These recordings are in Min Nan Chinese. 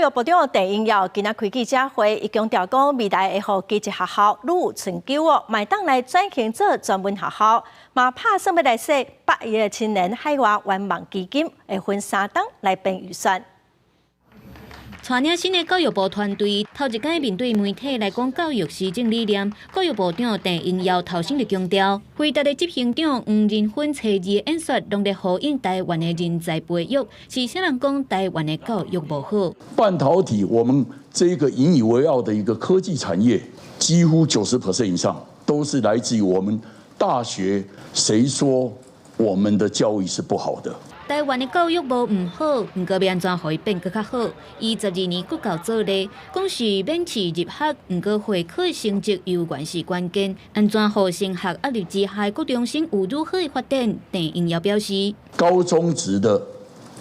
教育部長鄧英耀今仔開記者會，伊強調講未來會予技職學校愈有春秋哦，嘛會當來轉型做專門學校，嘛拍算欲來設百億的青年海外圓夢基金，會分三冬來編預算。帶領新的教育部團隊，頭一擺面對媒體來講教育施政理念，教育部長鄧英耀頭先就強調，輝達的執行長黃仁勳初二演說，攏咧呼應台灣的人才培育，是啥人講台灣的教育無好？半導體，我們這個引以為傲的一個科技產業，幾乎90% 以上都是來自於我們大學。誰說我們的教育是不好的？台灣的教育無毋好，毋過欲按怎予伊變閣較好？以12年國教做例，講是免試入學，毋過會考成績猶原是關鍵。按怎予升學壓力之下，國中生有愈好的發展？鄧英耀表示，高中職的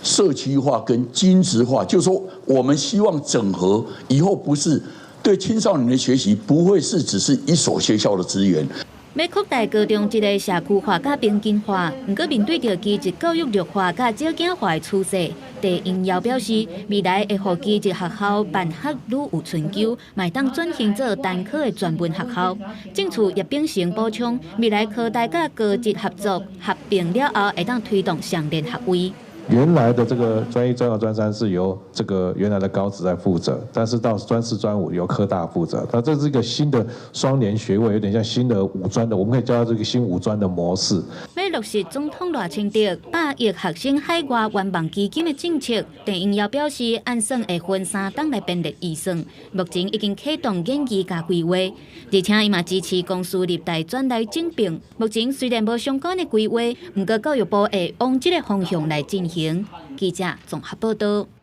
社區化跟均質化，就是說，我們希望整合以後，不是對青少年的學習，不會是只是一所學校的資源。欲擴大高中職的社區化佮平均化，毋過面對著技職教育弱化佮少子化的趨勢，鄧英耀表示，未來會予技職學校辦學愈有春秋，嘛會當轉型做單科的專門學校。政處葉秉成補充，未來科大佮高職合作合併了後，會當推動雙聯學位。原來的這個專一、專二、專三是由這個原來的高職在負責，但是到專四、專五由科大負責。那這是一個新的雙聯學位，有點像新的五專的，我們可以叫它這個新五專的模式。欲落實總統賴清德百億學生海外圓夢基金的政策，鄧英耀表示，按算會分三冬來編列預算，目前已經啟動研議佮規劃，而且伊嘛支持公私立大專來整併。目前雖然無相關的規劃，毋過教育部會往這個方向來進行。記者綜合報導。